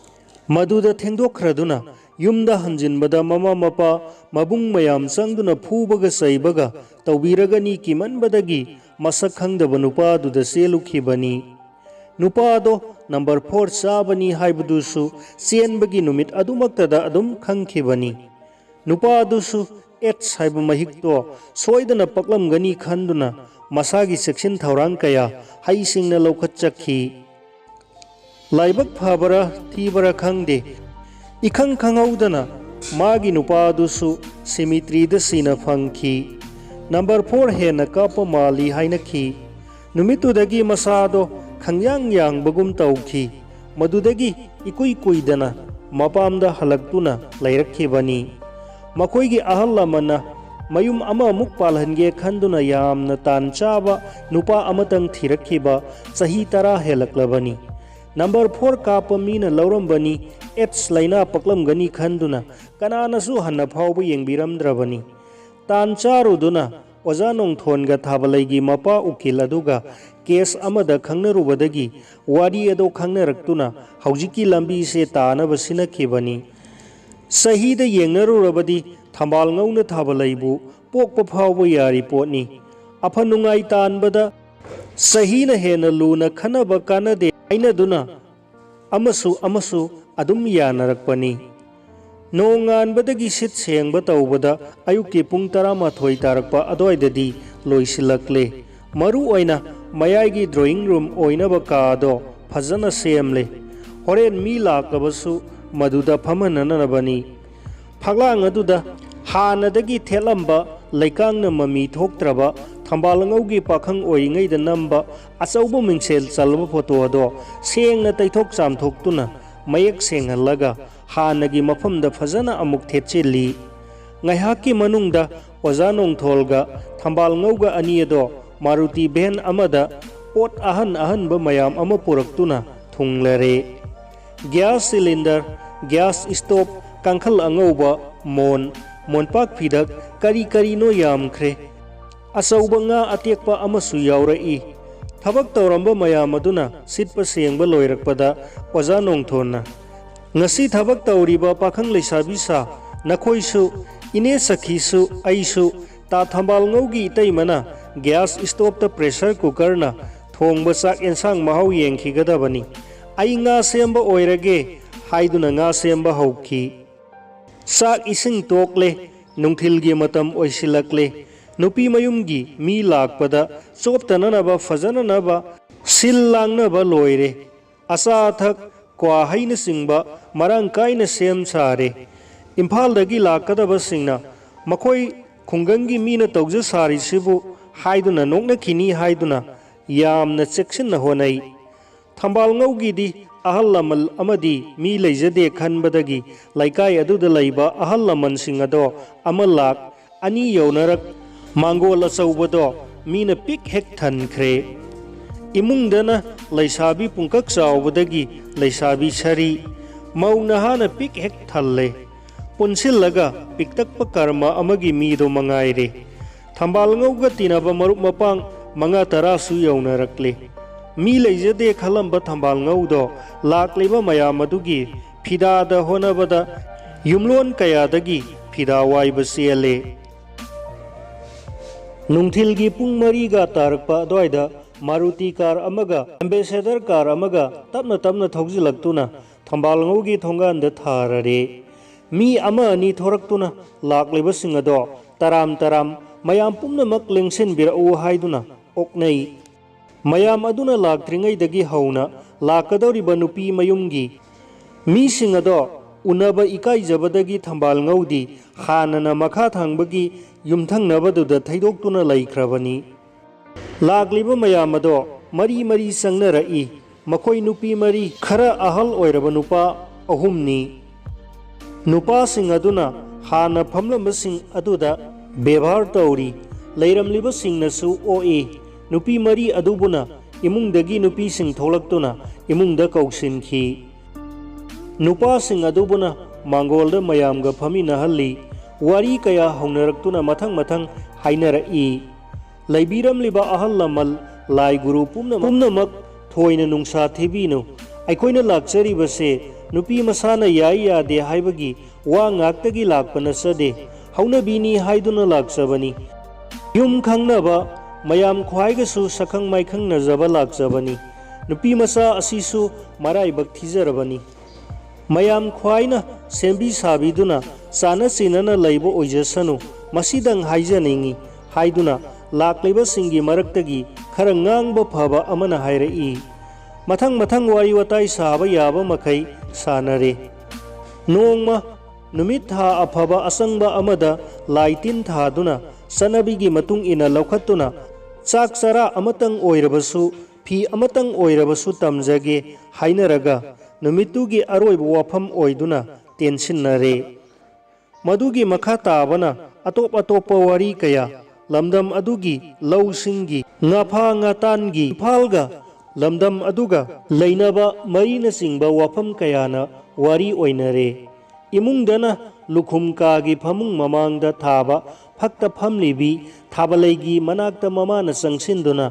ꯃꯗꯨꯗ ꯊꯦꯡꯗꯣꯛꯈ꯭ꯔꯗꯨꯅ ꯌꯨꯝꯗ ꯍꯟꯖꯤꯟꯕꯗ ꯃꯃꯥ ꯃꯄꯥ ꯃꯕꯨꯡ ꯃꯌꯥꯝ ꯆꯪꯗꯨꯅ ꯐꯨꯕꯒ ꯆꯩꯕꯒ ꯇꯧꯕꯤꯔꯒꯅꯤ ꯀꯤꯃꯟꯕꯗꯒꯤ ꯃꯁꯛ ꯈꯪꯗꯕ ꯅꯨꯄꯥꯗꯨꯗ ꯆꯦꯜꯂꯨꯈꯤꯕꯅꯤ꯫ ꯅꯨꯄꯥꯗꯣ ꯅꯝꯕꯔ ꯐꯣꯔ ꯆꯥꯕꯅꯤ ꯍꯥꯏꯕꯗꯨꯁꯨ ꯆꯦꯟꯕꯒꯤ ꯅꯨꯃꯤꯠ ꯑꯗꯨꯃꯛꯇꯗ ꯑꯗꯨꯝ ꯈꯪꯈꯤꯕꯅꯤ꯫ ꯅꯨꯄꯥꯗꯨꯁꯨ ꯑꯦꯠꯁ ꯍꯥꯏꯕ ꯃꯍꯤꯛꯇꯣ ꯁꯣꯏꯗꯅ ꯄꯛꯂꯝꯒꯅꯤ ꯈꯟꯗꯨꯅ ꯃꯁꯥꯒꯤ ꯆꯦꯛꯁꯤꯟ ꯊꯧꯔꯥꯡ ꯀꯌꯥ ꯍꯩꯁꯤꯡꯅ ꯂꯧꯈꯠꯆꯈꯤ꯫ ꯂꯥꯏꯕꯛ ꯐꯕꯔꯥ ꯊꯤꯕꯔꯥ ꯈꯪꯗꯦ, ꯏꯈꯪ ꯈꯪꯍꯧꯗꯅ ꯃꯥꯒꯤ ꯅꯨꯄꯥꯗꯨꯁꯨ ꯁꯤꯃꯤꯇ꯭ꯔꯤꯗ ꯁꯤꯅ ꯐꯪꯈꯤ꯫ ꯅꯝꯕꯔ ꯐꯣꯔ ꯍꯦꯟꯅ ꯀꯥꯞꯄ ꯃꯥꯜꯂꯤ ꯍꯥꯏꯅꯈꯤ꯫ ꯅꯨꯃꯤꯠꯇꯨꯗꯒꯤ ꯃꯁꯥꯗꯣ ꯈꯪꯌꯥꯡ ꯌꯥꯡꯕꯒꯨꯝ ꯇꯧꯈꯤ꯫ ꯃꯗꯨꯗꯒꯤ ꯏꯀꯨꯏ ꯀꯨꯏꯗꯅ ꯃꯄꯥꯝꯗ ꯍꯜꯂꯛꯇꯨꯅ ꯂꯩꯔꯛꯈꯤꯕꯅꯤ꯫ ꯃꯈꯣꯏꯒꯤ ꯑꯍꯜ ꯂꯃꯟꯅ ꯃꯌꯨꯝ ꯑꯃꯃꯨꯛ ꯄꯥꯜꯍꯟꯒꯦ ꯈꯟꯗꯨꯅ ꯌꯥꯝꯅ ꯇꯥꯟ ꯆꯥꯕ ꯅꯨꯄꯥ ꯑꯃꯇꯪ ꯊꯤꯔꯛꯈꯤꯕ ꯆꯍꯤ ꯇꯔꯥ ꯍꯦꯜꯂꯛꯂꯕꯅꯤ꯫ ꯅꯝꯕꯔ ꯐꯣꯔ ꯀꯥꯞꯄ ꯃꯤꯅ ꯂꯧꯔꯝꯕꯅꯤ꯫ ꯑꯦꯠꯁ ꯂꯥꯏꯅꯥ ꯄꯛꯂꯝꯒꯅꯤ ꯈꯟꯗꯨꯅ ꯀꯅꯥꯅꯁꯨ ꯍꯟꯅ ꯐꯥꯎꯕ ꯌꯦꯡꯕꯤꯔꯝꯗ꯭ꯔꯕꯅꯤ꯫ ꯇꯥꯟ ꯆꯥꯔꯨꯗꯨꯅ ꯑꯣꯖꯥ ꯅꯣꯡꯊꯣꯟꯒ ꯊꯥꯕꯂꯩꯒꯤ ꯃꯄꯥ ꯎꯀꯤꯜ ꯑꯗꯨꯒ ꯀꯦꯁ ꯑꯃꯗ ꯈꯪꯅꯔꯨꯕꯗꯒꯤ ꯋꯥꯔꯤ ꯑꯗꯨ ꯈꯪꯅꯔꯛꯇꯨꯅ ꯍꯧꯖꯤꯛꯀꯤ ꯂꯝꯕꯤꯁꯦ ꯇꯥꯅꯕ ꯁꯤꯟꯅꯈꯤꯕꯅꯤ꯫ ꯆꯍꯤꯗ ꯌꯦꯡꯅꯔꯨꯔꯕꯗꯤ ꯊꯝꯕꯥꯜ ꯉꯧꯅ ꯊꯥꯕꯂꯩꯕꯨ ꯄꯣꯛꯄ ꯐꯥꯎꯕ ꯌꯥꯔꯤ ꯄꯣꯠꯅꯤ꯫ ꯑꯐ ꯅꯨꯡꯉꯥꯏ ꯇꯥꯟꯕꯗ ꯆꯍꯤꯅ ꯍꯦꯟꯅ ꯂꯨꯅ ꯈꯟꯅꯕ ꯀꯥꯟꯅꯗꯦ ꯍꯥꯏꯅꯗꯨꯅ ꯑꯃꯁꯨ ꯑꯃꯁꯨ ꯑꯗꯨꯝ ꯌꯥꯅꯔꯛꯄꯅꯤ꯫ ꯅꯣꯡꯉꯥꯟꯕꯗꯒꯤ ꯁꯤꯠ ꯁꯦꯡꯕ ꯇꯧꯕꯗ ꯑꯌꯨꯛꯀꯤ ꯄꯨꯡ ꯇꯔꯥꯃꯥꯊꯣꯏ ꯇꯥꯔꯛꯄ ꯑꯗꯨꯋꯥꯏꯗꯗꯤ ꯂꯣꯏꯁꯤꯜꯂꯛꯂꯦ꯫ ꯃꯔꯨ ꯑꯣꯏꯅ ꯃꯌꯥꯏꯒꯤ ꯗ꯭ꯔꯣꯌꯤꯡ ꯔꯨꯝ ꯑꯣꯏꯅꯕ ꯀꯥ ꯑꯗꯣ ꯐꯖꯅ ꯁꯦꯝꯂꯦ꯫ ꯍꯣꯔꯦꯟ ꯃꯤ ꯂꯥꯛꯂꯕꯁꯨ ꯃꯗꯨꯗ ꯐꯝꯍꯟꯅꯅꯕꯅꯤ꯫ ꯐꯛꯂꯥꯡ ꯑꯗꯨꯗ ꯍꯥꯟꯅꯗꯒꯤ ꯊꯦꯠꯂꯝꯕ ꯂꯩꯀꯥꯡꯅ ꯃꯃꯤ ꯊꯣꯛꯇ꯭ꯔꯕ ꯊꯝꯕꯥꯜ ꯑꯉꯧꯒꯤ ꯄꯥꯈꯪ ꯑꯣꯏꯔꯤꯉꯩꯗ ꯅꯝꯕ ꯑꯆꯧꯕ ꯃꯤꯡꯁꯦꯜ ꯆꯜꯂꯕ ꯐꯣꯇꯣ ꯑꯗꯣ ꯁꯦꯡꯅ ꯇꯩꯊꯣꯛ ꯆꯥꯝꯊꯣꯛꯇꯨꯅ ꯃꯌꯦꯛ ꯁꯦꯡꯍꯜꯂꯒ ꯍꯥꯟꯅꯒꯤ ꯃꯐꯝꯗ ꯐꯖꯅ ꯑꯃꯨꯛ ꯊꯦꯠꯆꯤꯜꯂꯤ꯫ ꯉꯥꯏꯍꯥꯛꯀꯤ ꯃꯅꯨꯡꯗ ꯑꯣꯖꯥ ꯅꯣꯡꯊꯣꯜꯒ ꯊꯝꯕꯥꯜ ꯉꯧꯒ ꯑꯅꯤ ꯑꯗꯣ ꯃꯥꯔꯨꯇꯤ ꯚꯦꯟ ꯑꯃꯗ ꯄꯣꯠ ꯑꯍꯟ ꯑꯍꯟꯕ ꯃꯌꯥꯝ ꯑꯃ ꯄꯨꯔꯛꯇꯨꯅ ꯊꯨꯡꯂꯔꯦ꯫ ꯒ꯭ꯌꯥꯁ ꯁꯤꯂꯤꯟꯗꯔ, ꯒ꯭ꯌꯥꯁ ꯁ꯭ꯇꯣꯞ, ꯀꯥꯡꯈꯜ ꯑꯉꯧꯕ, ꯃꯣꯟ, ꯃꯣꯟꯄꯥꯛ ꯐꯤꯗꯛ, ꯀꯔꯤ ꯀꯔꯤꯅꯣ ꯌꯥꯝꯈ꯭ꯔꯦ꯫ ꯑꯆꯧꯕ ꯉꯥ ꯑꯇꯦꯛꯄ ꯑꯃꯁꯨ ꯌꯥꯎꯔꯛꯏ꯫ ꯊꯕꯛ ꯇꯧꯔꯝꯕ ꯃꯌꯥꯝ ꯑꯗꯨꯅ ꯁꯤꯠꯄ ꯁꯦꯡꯕ ꯂꯣꯏꯔꯛꯄꯗ ꯑꯣꯖꯥ ꯅꯣꯡꯊꯣꯟꯅ, "ꯉꯁꯤ ꯊꯕꯛ ꯇꯧꯔꯤꯕ ꯄꯥꯈꯪ ꯂꯩꯁꯥꯕꯤ ꯁꯥ, ꯅꯈꯣꯏꯁꯨ, ꯏꯅꯦ ꯁꯈꯤꯁꯨ, ꯑꯩꯁꯨ, ꯇꯥ ꯊꯝꯕꯥꯜ ꯉꯧꯒꯤ ꯏꯇꯩꯃꯅ ꯒ꯭ꯌꯥꯁ ꯁ꯭ꯇꯣꯞꯇ ꯄ꯭ꯔꯦꯁꯔ ꯀꯨꯀꯔꯅ ꯊꯣꯡꯕ ꯆꯥꯛ ꯑꯦꯟꯁꯥꯡ ꯃꯍꯥꯎ ꯌꯦꯡꯈꯤꯒꯗꯕꯅꯤ꯫ ꯑꯩ ꯉꯥ ꯁꯦꯝꯕ ꯑꯣꯏꯔꯒꯦ" ꯍꯥꯏꯗꯨꯅ ꯉꯥ ꯁꯦꯝꯕ ꯍꯧꯈꯤ꯫ ꯆꯥꯛ ꯏꯁꯤꯡ ꯇꯣꯛꯂꯦ, ꯅꯨꯡꯊꯤꯜꯒꯤ ꯃꯇꯝ ꯑꯣꯏꯁꯤꯜꯂꯛꯂꯦ꯫ ꯅꯨꯄꯤ ꯃꯌꯨꯝꯒꯤ ꯃꯤ ꯂꯥꯛꯄꯗ ꯆꯣꯞꯇꯅꯅꯕ ꯐꯖꯅꯅꯕ ꯁꯤꯜ ꯂꯥꯡꯅꯕ ꯂꯣꯏꯔꯦ꯫ ꯑꯆꯥ ꯑꯊꯛ, ꯀ꯭ꯋꯥ ꯍꯩꯅꯆꯤꯡꯕ ꯃꯔꯥꯡ ꯀꯥꯏꯅ ꯁꯦꯝ ꯁꯥꯔꯦ꯫ ꯏꯝꯐꯥꯜꯗꯒꯤ ꯂꯥꯛꯀꯗꯕꯁꯤꯡꯅ ꯃꯈꯣꯏ ꯈꯨꯡꯒꯪꯒꯤ ꯃꯤꯅ ꯇꯧꯖ ꯁꯥꯔꯤꯁꯤꯕꯨ ꯍꯥꯏꯗꯨꯅ ꯅꯣꯛꯅꯈꯤꯅꯤ ꯍꯥꯏꯗꯨꯅ ꯌꯥꯝꯅ ꯆꯦꯛꯁꯤꯟꯅ ꯍꯣꯠꯅꯩ꯫ ꯊꯝꯕꯥꯜ ꯉꯧꯒꯤꯗꯤ ꯑꯍꯜ ꯂꯃꯟ ꯑꯃꯗꯤ ꯃꯤ ꯂꯩꯖꯗꯦ ꯈꯟꯕꯗꯒꯤ ꯂꯩꯀꯥꯏ ꯑꯗꯨꯗ ꯂꯩꯕ ꯑꯍꯜ ꯂꯃꯟꯁꯤꯡ ꯑꯗꯣ ꯑꯃ ꯂꯥꯛ ꯑꯅꯤ ꯌꯧꯅꯔꯛ ꯃꯥꯡꯒꯣꯜ ꯑꯆꯧꯕꯗꯣ ꯃꯤꯅ ꯄꯤꯛ ꯍꯦꯛ ꯊꯟꯈ꯭ꯔꯦ꯫ ꯏꯃꯨꯡꯗꯅ ꯂꯩꯁꯥꯕꯤ ꯄꯨꯡꯀꯛ ꯆꯥꯎꯕꯗꯒꯤ ꯂꯩꯁꯥꯕꯤ ꯁꯥꯔꯤ, ꯃꯧ ꯅꯍꯥꯅ ꯄꯤꯛ ꯍꯦꯛ ꯊꯜꯂꯦ꯫ ꯄꯨꯟꯁꯤꯜꯂꯒ ꯄꯤꯛꯇꯛꯄ ꯀꯔꯃ ꯑꯃꯒꯤ ꯃꯤꯗꯣ ꯃꯉꯥꯏꯔꯦ꯫ ꯊꯝꯕꯥꯜꯉꯧꯒ ꯇꯤꯟꯅꯕ ꯃꯔꯨꯞ ꯃꯄꯥꯡ ꯃꯉꯥ ꯇꯔꯥꯁꯨ ꯌꯧꯅꯔꯛꯂꯦ꯫ ꯃꯤ ꯂꯩꯖꯗꯦ ꯈꯜꯂꯝꯕ ꯊꯝꯕꯥꯜꯉꯧꯗꯣ ꯂꯥꯛꯂꯤꯕ ꯃꯌꯥꯝ ꯑꯗꯨꯒꯤ ꯐꯤꯗꯥꯗ ꯍꯣꯠꯅꯕꯗ ꯌꯨꯝꯂꯣꯟ ꯀꯌꯥꯗꯒꯤ ꯐꯤꯗꯥ ꯋꯥꯏꯕ ꯆꯦꯜꯂꯦ꯫ ꯅꯨꯡꯊꯤꯜꯒꯤ ꯄꯨꯡ ꯃꯔꯤꯒ ꯇꯥꯔꯛꯄ ꯑꯗꯨꯋꯥꯏꯗ ꯃꯥꯔꯨꯇꯤ ꯀꯥꯔ ꯑꯃꯒ ꯑꯦꯝꯕꯦꯁꯦꯗꯔ ꯀꯥꯔ ꯑꯃꯒ ꯇꯞꯅ ꯇꯞꯅ ꯊꯧꯖꯤꯜꯂꯛꯇꯨꯅ ꯊꯝꯕꯥꯜꯉꯧꯒꯤ ꯊꯣꯡꯒꯥꯟꯗ ꯊꯥꯔꯔꯦ꯫ ꯃꯤ ꯑꯃ ꯑꯅꯤ ꯊꯣꯔꯛꯇꯨꯅ ꯂꯥꯛꯂꯤꯕꯁꯤꯡ ꯑꯗꯣ ꯇꯔꯥꯝ ꯇꯔꯥꯝ ꯃꯌꯥꯝ ꯄꯨꯝꯅꯃꯛ ꯂꯦꯡꯁꯤꯟꯕꯤꯔꯛꯎ ꯍꯥꯏꯗꯨꯅ ꯑꯣꯛꯅꯩ꯫ ꯃꯌꯥꯝ ꯑꯗꯨꯅ ꯂꯥꯛꯇ꯭ꯔꯤꯉꯩꯗꯒꯤ ꯍꯧꯅ ꯂꯥꯛꯀꯗꯧꯔꯤꯕ ꯅꯨꯄꯤ ꯃꯌꯨꯝꯒꯤ ꯃꯤꯁꯤꯡ ꯑꯗꯣ ꯎꯅꯕ ꯏꯀꯥꯏꯖꯕꯗꯒꯤ ꯊꯝꯕꯥꯜꯉꯧꯗꯤ ꯍꯥꯟꯅꯅ ꯃꯈꯥ ꯊꯪꯕꯒꯤ ꯌꯨꯝꯊꯪꯅꯕꯗꯨꯗ ꯊꯩꯗꯣꯛꯇꯨꯅ ꯂꯩꯈ꯭ꯔꯕꯅꯤ꯫ ꯂꯥꯛꯂꯤꯕ ꯃꯌꯥꯝ ꯑꯗꯣ ꯃꯔꯤ ꯃꯔꯤ ꯆꯪꯅꯔꯛꯏ꯫ ꯃꯈꯣꯏ ꯅꯨꯄꯤ ꯃꯔꯤ, ꯈꯔ ꯑꯍꯜ ꯑꯣꯏꯔꯕ ꯅꯨꯄꯥ ꯑꯍꯨꯝꯅꯤ꯫ ꯅꯨꯄꯥꯁꯤꯡ ꯑꯗꯨꯅ ꯍꯥꯟꯅ ꯐꯝꯂꯝꯕꯁꯤꯡ ꯑꯗꯨꯗ ꯕꯦꯕꯥꯔ ꯇꯧꯔꯤ꯫ ꯂꯩꯔꯝꯂꯤꯕꯁꯤꯡꯅꯁꯨ ꯑꯣꯛꯏ꯫ ꯅꯨꯄꯤ ꯃꯔꯤ ꯑꯗꯨꯕꯨꯅ ꯏꯃꯨꯡꯗꯒꯤ ꯅꯨꯄꯤꯁꯤꯡ ꯊꯣꯛꯂꯛꯇꯨꯅ ꯏꯃꯨꯡꯗ ꯀꯧꯁꯤꯟꯈꯤ꯫ ꯅꯨꯄꯥꯁꯤꯡ ꯑꯗꯨꯕꯨꯅ ꯃꯥꯡꯒꯣꯜꯗ ꯃꯌꯥꯝꯒ ꯐꯝꯃꯤꯟꯅꯍꯜꯂꯤ꯫ ꯋꯥꯔꯤ ꯀꯌꯥ ꯍꯧꯅꯔꯛꯇꯨꯅ ꯃꯊꯪ ꯃꯊꯪ ꯍꯥꯏꯅꯔꯛꯏ꯫ ꯂꯩꯕꯤꯔꯝꯂꯤꯕ ꯑꯍꯜ ꯂꯃꯟ, ꯂꯥꯏ ꯒꯨꯔꯨ ꯄꯨꯝꯅꯃꯛ, ꯄꯨꯝꯅꯃꯛ ꯊꯣꯏꯅ ꯅꯨꯡꯁꯥ ꯊꯤꯕꯤꯅꯨ꯫ ꯑꯩꯈꯣꯏꯅ ꯂꯥꯛꯆꯔꯤꯕꯁꯦ ꯅꯨꯄꯤ ꯃꯁꯥꯅ ꯌꯥꯏ ꯌꯥꯗꯦ ꯍꯥꯏꯕꯒꯤ ꯋꯥ ꯉꯥꯛꯇꯒꯤ ꯂꯥꯛꯄ ꯅꯠꯆꯗꯦ꯫ ꯍꯧꯅꯕꯤꯅꯤ ꯍꯥꯏꯗꯨꯅ ꯂꯥꯛꯆꯕꯅꯤ꯫ ꯌꯨꯝ ꯈꯪꯅꯕ, ꯃꯌꯥꯝ ꯈ꯭ꯋꯥꯏꯒꯁꯨ ꯁꯛꯈꯪ ꯃꯥꯏꯈꯪꯅꯖꯕ ꯂꯥꯛꯆꯕꯅꯤ꯫ ꯅꯨꯄꯤ ꯃꯆꯥ ꯑꯁꯤꯁꯨ ꯃꯔꯥꯏꯕꯛ ꯊꯤꯖꯔꯕꯅꯤ꯫ ꯃꯌꯥꯝ ꯈ꯭ꯋꯥꯏꯅ ꯁꯦꯝꯕꯤ ꯁꯥꯕꯤꯗꯨꯅ ꯆꯥꯅ ꯆꯤꯟꯅꯅ ꯂꯩꯕ ꯑꯣꯏꯖꯁꯅꯨ, ꯃꯁꯤꯗꯪ ꯍꯥꯏꯖꯅꯤꯡꯏ ꯍꯥꯏꯗꯨꯅ ꯂꯥꯛꯂꯤꯕꯁꯤꯡꯒꯤ ꯃꯔꯛꯇꯒꯤ ꯈꯔ ꯉꯥꯡꯕ ꯐꯕ ꯑꯃꯅ ꯍꯥꯏꯔꯛꯏ꯫ ꯃꯊꯪ ꯃꯊꯪ ꯋꯥꯔꯤ ꯋꯥꯇꯥꯏ ꯁꯥꯕ ꯌꯥꯕ ꯃꯈꯩ ꯁꯥꯅꯔꯦ꯫ ꯅꯣꯡꯃ ꯅꯨꯃꯤꯠ ꯊꯥ ꯑꯐꯕ ꯑꯆꯪꯕ ꯑꯃꯗ ꯂꯥꯏ ꯇꯤꯟ ꯊꯥꯗꯨꯅ ꯆꯠꯅꯕꯤꯒꯤ ꯃꯇꯨꯡ ꯏꯟꯅ ꯂꯧꯈꯠꯇꯨꯅ ꯆꯥꯛ ꯆꯔꯥ ꯑꯃꯇꯪ ꯑꯣꯏꯔꯕꯁꯨ, ꯐꯤ ꯑꯃꯇꯪ ꯑꯣꯏꯔꯕꯁꯨ ꯇꯝꯖꯒꯦ ꯍꯥꯏꯅꯔꯒ ꯅꯨꯃꯤꯠꯇꯨꯒꯤ ꯑꯔꯣꯏꯕ ꯋꯥꯐꯝ ꯑꯣꯏꯗꯨꯅ ꯇꯦꯟꯁꯤꯟꯅꯔꯦ꯫ ꯃꯗꯨꯒꯤ ꯃꯈꯥ ꯇꯥꯕꯅ ꯑꯇꯣꯞ ꯑꯇꯣꯞꯄ ꯋꯥꯔꯤ ꯀꯌꯥ ꯂꯝꯗꯝ ꯑꯗꯨꯒꯤ ꯂꯧꯁꯤꯡꯒꯤ, ꯉꯥꯐꯥ ꯉꯥꯇꯥꯟꯒꯤ, ꯏꯝꯐꯥꯜꯒ ꯂꯝꯗꯝ ꯑꯗꯨꯒ ꯂꯩꯅꯕ ꯃꯔꯤꯅꯆꯤꯡꯕ ꯋꯥꯐꯝ ꯀꯌꯥꯅ ꯋꯥꯔꯤ ꯑꯣꯏꯅꯔꯦ꯫ ꯏꯃꯨꯡꯗꯅ ꯂꯨꯈꯨꯝ ꯀꯥꯒꯤ ꯐꯃꯨꯡ ꯃꯃꯥꯡꯗ ꯊꯥꯕ ꯐꯛꯇ ꯐꯝꯂꯤꯕꯤ ꯊꯥꯕꯂꯩꯒꯤ ꯃꯅꯥꯛꯇ ꯃꯃꯥꯅ ꯆꯪꯁꯤꯟꯗꯨꯅ,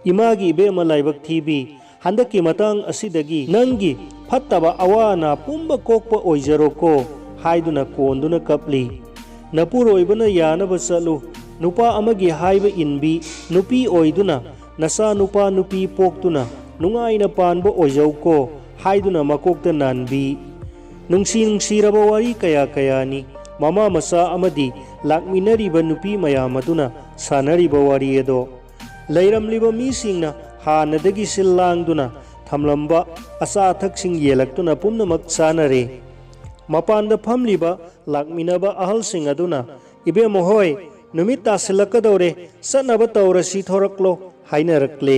"ꯏꯃꯥꯒꯤ ꯏꯕꯦꯝꯃ ꯂꯥꯏꯕꯛ ꯊꯤꯕꯤ, ꯍꯟꯗꯛꯀꯤ ꯃꯇꯥꯡ ꯑꯁꯤꯗꯒꯤ ꯅꯪꯒꯤ ꯐꯠꯇꯕ ꯑꯋꯥ ꯑꯅꯥ ꯄꯨꯝꯕ ꯀꯣꯛꯄ ꯑꯣꯏꯖꯔꯣꯀꯣ" ꯍꯥꯏꯗꯨꯅ ꯀꯣꯟꯗꯨꯅ ꯀꯞꯂꯤ꯫ "ꯅꯄꯨꯔꯣꯏꯕꯅ ꯌꯥꯅꯕ ꯆꯠꯂꯨ꯫ ꯅꯨꯄꯥ ꯑꯃꯒꯤ ꯍꯥꯏꯕ ꯏꯟꯕꯤ ꯅꯨꯄꯤ ꯑꯣꯏꯗꯨꯅ ꯅꯆꯥ ꯅꯨꯄꯥ ꯅꯨꯄꯤ ꯄꯣꯛꯇꯨꯅ ꯅꯨꯡꯉꯥꯏꯅ ꯄꯥꯟꯕ ꯑꯣꯏꯖꯧꯀꯣ" ꯍꯥꯏꯗꯨꯅ ꯃꯀꯣꯛꯇ ꯅꯥꯟꯕꯤ꯫ ꯅꯨꯡꯁꯤ ꯅꯨꯡꯁꯤꯔꯕ ꯋꯥꯔꯤ ꯀꯌꯥ ꯀꯌꯥꯅꯤ ꯃꯃꯥ ꯃꯆꯥ ꯑꯃꯗꯤ ꯂꯥꯛꯃꯤꯟꯅꯔꯤꯕ ꯅꯨꯄꯤ ꯃꯌꯥꯝ ꯑꯗꯨꯅ ꯁꯥꯟꯅꯔꯤꯕ ꯋꯥꯔꯤ ꯑꯗꯣ꯫ ꯂꯩꯔꯝꯂꯤꯕ ꯃꯤꯁꯤꯡꯅ ꯍꯥꯟꯅꯗꯒꯤ ꯁꯤꯜ ꯂꯥꯡꯗꯨꯅ ꯊꯝꯂꯝꯕ ꯑꯆꯥ ꯑꯊꯛꯁꯤꯡ ꯌꯦꯜꯂꯛꯇꯨꯅ ꯄꯨꯝꯅꯃꯛ ꯆꯥꯅꯔꯦ꯫ ꯃꯄꯥꯟꯗ ꯐꯝꯂꯤꯕ ꯂꯥꯛꯃꯤꯟꯅꯕ ꯑꯍꯜꯁꯤꯡ ꯑꯗꯨꯅ, "ꯏꯕꯦꯝꯃ ꯍꯣꯏ, ꯅꯨꯃꯤꯠ ꯇꯥꯁꯤꯜꯂꯛꯀꯗꯧꯔꯦ, ꯆꯠꯅꯕ ꯇꯧꯔꯁꯤ, ꯊꯣꯔꯛꯂꯣ" ꯍꯥꯏꯅꯔꯛꯂꯦ꯫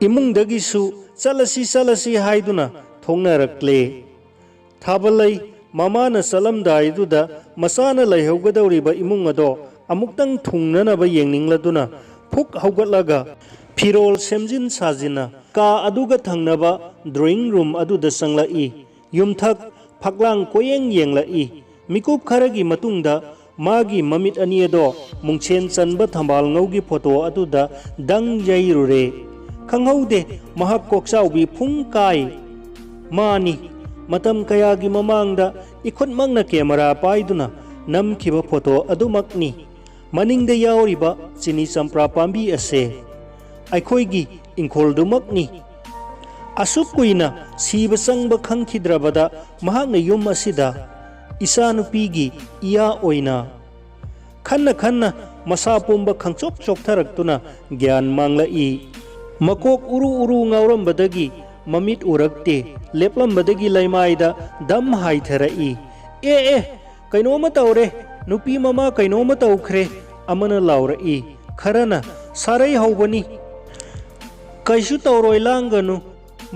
ꯏꯃꯨꯡꯗꯒꯤꯁꯨ "ꯆꯠꯂꯁꯤ, ꯆꯠꯂꯁꯤ" ꯍꯥꯏꯗꯨꯅ ꯊꯣꯡꯅꯔꯛꯂꯦ꯫ ꯊꯥꯕꯂꯩ ꯃꯃꯥꯅ ꯆꯠꯂꯝꯗꯥꯏꯗꯨꯗ ꯃꯆꯥꯅ ꯂꯩꯍꯧꯒꯗꯧꯔꯤꯕ ꯏꯃꯨꯡ ꯑꯗꯣ ꯑꯃꯨꯛꯇꯪ ꯊꯨꯡꯅꯅꯕ ꯌꯦꯡꯅꯤꯡꯂꯗꯨꯅ ꯐꯨꯛ ꯍꯧꯒꯠꯂꯒ ꯐꯤꯔꯣꯜ ꯁꯦꯝꯖꯤꯟ ꯁꯥꯖꯤꯟꯅ ꯀꯥ ꯑꯗꯨꯒ ꯊꯪꯅꯕ drawing room ꯑꯗꯨꯗ ꯆꯪꯂꯛꯏ꯫ ꯌꯨꯝꯊꯛ ꯐꯛꯂꯥꯡ ꯀꯣꯌꯦꯡ ꯌꯦꯡꯂꯛꯏ꯫ ꯃꯤꯀꯨꯞ ꯈꯔꯒꯤ ꯃꯇꯨꯡꯗ ꯃꯥꯒꯤ ꯃꯃꯤꯠ ꯑꯅꯤ ꯑꯗꯣ ꯃꯨꯡꯁꯦꯟ ꯆꯟꯕ ꯊꯝꯕꯥꯜꯉꯧꯒꯤ ꯐꯣꯇꯣ ꯑꯗꯨꯗ ꯗꯪ ꯌꯩꯔꯨꯔꯦ꯫ ꯈꯪꯍꯧꯗꯦ, ꯃꯍꯥꯛ ꯀꯣꯛꯆꯥꯎꯕꯤ ꯐꯨꯡ ꯀꯥꯏ꯫ ꯃꯥꯅꯤ, ꯃꯇꯝ ꯀꯌꯥꯒꯤ ꯃꯃꯥꯡꯗ ꯏꯈꯨꯠꯃꯛꯅ ꯀꯦꯃꯦꯔꯥ ꯄꯥꯏꯗꯨꯅ ꯅꯝꯈꯤꯕ ꯐꯣꯇꯣ ꯑꯗꯨꯃꯛꯅꯤ꯫ ꯃꯅꯤꯡꯗ ꯌꯥꯎꯔꯤꯕ ꯆꯤꯅꯤ ꯆꯝꯄ꯭ꯔꯥ ꯄꯥꯝꯕꯤ ꯑꯁꯦ ꯑꯩꯈꯣꯏꯒꯤ ꯏꯪꯈꯣꯜꯗꯨꯃꯛꯅꯤ꯫ ꯑꯁꯨꯛ ꯀꯨꯏꯅ ꯁꯤꯕ ꯆꯪꯕ ꯈꯪꯈꯤꯗ꯭ꯔꯕꯗ ꯃꯍꯥꯛꯅ ꯌꯨꯝ ꯑꯁꯤꯗ ꯏꯆꯥꯅꯨꯄꯤꯒꯤ ꯏꯌꯥ ꯑꯣꯏꯅ ꯈꯟꯅ ꯈꯟꯅ ꯃꯁꯥ ꯄꯨꯝꯕ ꯈꯪꯆꯣꯛ ꯆꯣꯛꯊꯔꯛꯇꯨꯅ ꯒ꯭ꯌꯥꯟ ꯃꯥꯡꯂꯛꯏ꯫ ꯃꯀꯣꯛ ꯎꯔꯨ ꯎꯔꯨ ꯉꯥꯎꯔꯝꯕꯗꯒꯤ ꯃꯃꯤꯠ ꯎꯔꯛꯇꯦ, ꯂꯦꯞꯂꯝꯕꯗꯒꯤ ꯂꯩꯃꯥꯏꯗ ꯗꯝ ꯍꯥꯏꯊꯔꯛꯏ꯫ "ꯑꯦ, ꯑꯦ, ꯀꯩꯅꯣꯝꯃ ꯇꯧꯔꯦ, ꯅꯨꯄꯤ ꯃꯃꯥ ꯀꯩꯅꯣꯝꯃ ꯇꯧꯈ꯭ꯔꯦ" ꯑꯃꯅ ꯂꯥꯎꯔꯛꯏ꯫ ꯈꯔꯅ "ꯁꯥꯔꯩ ꯍꯧꯕꯅꯤ, ꯀꯩꯁꯨ ꯇꯧꯔꯣꯏ, ꯂꯥꯡꯒꯅꯨ,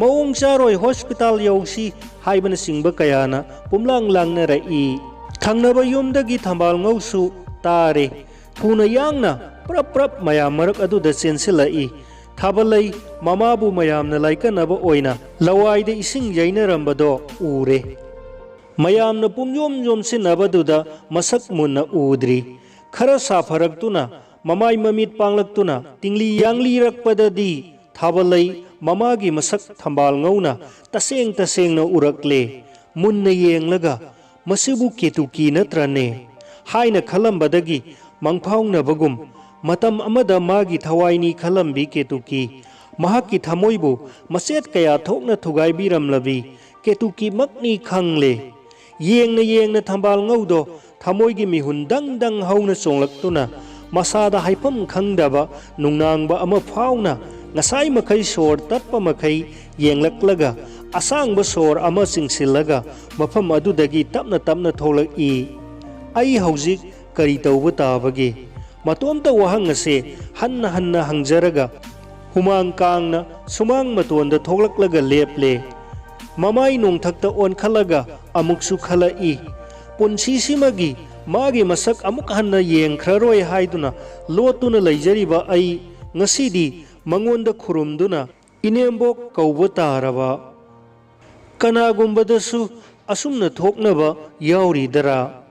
ꯃꯑꯣꯡ ꯆꯥꯔꯣꯏ, ꯍꯣꯁꯄꯤꯇꯥꯜ ꯌꯧꯁꯤ" ꯍꯥꯏꯕꯅꯆꯤꯡꯕ ꯀꯌꯥꯅ ꯄꯨꯝꯂꯥꯡ ꯂꯥꯡꯅꯔꯛꯏ꯫ ꯊꯪꯅꯕ ꯌꯨꯝꯗꯒꯤ ꯊꯝꯕꯥꯜ ꯉꯧꯁꯨ ꯇꯥꯔꯦ꯫ ꯊꯨꯅ ꯌꯥꯡꯅ ꯄ꯭ꯔꯞ ꯄ꯭ꯔꯞ ꯃꯌꯥꯝ ꯃꯔꯛ ꯑꯗꯨꯗ ꯆꯦꯟꯁꯤꯜꯂꯛꯏ꯫ ꯊꯥꯕꯂꯩ ꯃꯃꯥꯕꯨ ꯃꯌꯥꯝꯅ ꯂꯥꯏꯀꯠꯅꯕ ꯑꯣꯏꯅ ꯂꯋꯥꯏꯗ ꯏꯁꯤꯡ ꯌꯩꯅꯔꯝꯕꯗꯣ ꯎꯔꯦ꯫ ꯃꯌꯥꯝꯅ ꯄꯨꯝꯌꯣꯝ ꯌꯣꯝꯁꯤꯟꯅꯕꯗꯨꯗ ꯃꯁꯛ ꯃꯨꯟꯅ ꯎꯗ꯭ꯔꯤ꯫ ꯈꯔ ꯁꯥꯐꯔꯛꯇꯨꯅ, ꯃꯃꯥꯏ ꯃꯃꯤꯠ ꯄꯥꯡꯂꯛꯇꯨꯅ ꯇꯤꯡꯂꯤ ꯌꯥꯡꯂꯤꯔꯛꯄꯗꯗꯤ ꯊꯥꯕꯂꯩ ꯃꯃꯥꯒꯤ ꯃꯁꯛ ꯊꯝꯕꯥꯜ ꯉꯧꯅ ꯇꯁꯦꯡ ꯇꯁꯦꯡꯅ ꯎꯔꯛꯂꯦ꯫ ꯃꯨꯟꯅ ꯌꯦꯡꯂꯒ, "ꯃꯁꯤꯕꯨ ꯀꯦꯇꯨꯀꯤ ꯅꯠꯇ꯭ꯔꯅꯦ?" ꯍꯥꯏꯅ ꯈꯜꯂꯝꯕꯗꯒꯤ ꯃꯪꯐꯥꯎꯅꯕꯒꯨꯝ, ꯃꯇꯝ ꯑꯃꯗ ꯃꯥꯒꯤ ꯊꯋꯥꯏꯅꯤ ꯈꯜꯂꯝꯕꯤ ꯀꯦꯇꯨꯀꯤ, ꯃꯍꯥꯛꯀꯤ ꯊꯃꯣꯏꯕꯨ ꯃꯆꯦꯠ ꯀꯌꯥ ꯊꯣꯛꯅ ꯊꯨꯒꯥꯏꯕꯤꯔꯝꯂꯕꯤ ꯀꯦꯇꯨꯀꯤꯃꯛꯅꯤ ꯈꯪꯂꯦ꯫ ꯌꯦꯡꯅ ꯌꯦꯡꯅ ꯊꯝꯕꯥꯜ ꯉꯧꯗꯣ ꯊꯃꯣꯏꯒꯤ ꯃꯤꯍꯨꯟ ꯗꯪ ꯗꯪ ꯍꯧꯅ ꯆꯣꯡꯂꯛꯇꯨꯅ, ꯃꯁꯥꯗ ꯍꯥꯏꯐꯝ ꯈꯪꯗꯕ ꯅꯨꯡꯅꯥꯡꯕ ꯑꯃ ꯐꯥꯎꯅ, ꯉꯁꯥꯏ ꯃꯈꯩ ꯁꯣꯔ ꯇꯠꯄ ꯃꯈꯩ ꯌꯦꯡꯂꯛꯂꯒ, ꯑꯁꯥꯡꯕ ꯁꯣꯔ ꯑꯃ ꯆꯤꯡꯁꯤꯜꯂꯒ ꯃꯐꯝ ꯑꯗꯨꯗꯒꯤ ꯇꯞꯅ ꯇꯞꯅ ꯊꯣꯛꯂꯛꯏ꯫ ꯑꯩ ꯍꯧꯖꯤꯛ ꯀꯔꯤ ꯇꯧꯕ ꯇꯥꯕꯒꯦ? ꯃꯇꯣꯝꯇ ꯋꯥꯍꯪ ꯑꯁꯦ ꯍꯟꯅ ꯍꯟꯅ ꯍꯪꯖꯔꯒ, ꯍꯨꯃꯥꯡ ꯀꯥꯡꯅ ꯁꯨꯃꯥꯡ ꯃꯇꯣꯟꯗ ꯊꯣꯛꯂꯛꯂꯒ ꯂꯦꯞꯂꯦ꯫ ꯃꯃꯥꯏ ꯅꯣꯡꯊꯛꯇ ꯑꯣꯟꯈꯠꯂꯒ ꯑꯃꯨꯛꯁꯨ ꯈꯜꯂꯛꯏ꯫ ꯄꯨꯟꯁꯤꯁꯤꯃꯒꯤ ꯃꯥꯒꯤ ꯃꯁꯛ ꯑꯃꯨꯛ ꯍꯟꯅ ꯌꯦꯡꯈ꯭ꯔꯔꯣꯏ ꯍꯥꯏꯗꯨꯅ ꯂꯣꯠꯇꯨꯅ ꯂꯩꯖꯔꯤꯕ ꯑꯩ ꯉꯁꯤꯗꯤ ꯃꯉꯣꯟꯗ ꯈꯨꯔꯨꯝꯗꯨꯅ ꯏꯅꯦꯝꯕꯣꯛ ꯀꯧꯕ ꯇꯥꯔꯕ꯫ ꯀꯅꯥꯒꯨꯝꯕꯗꯁꯨ ꯑꯁꯨꯝꯅ ꯊꯣꯛꯅꯕ ꯌꯥꯎꯔꯤꯗꯔꯥ?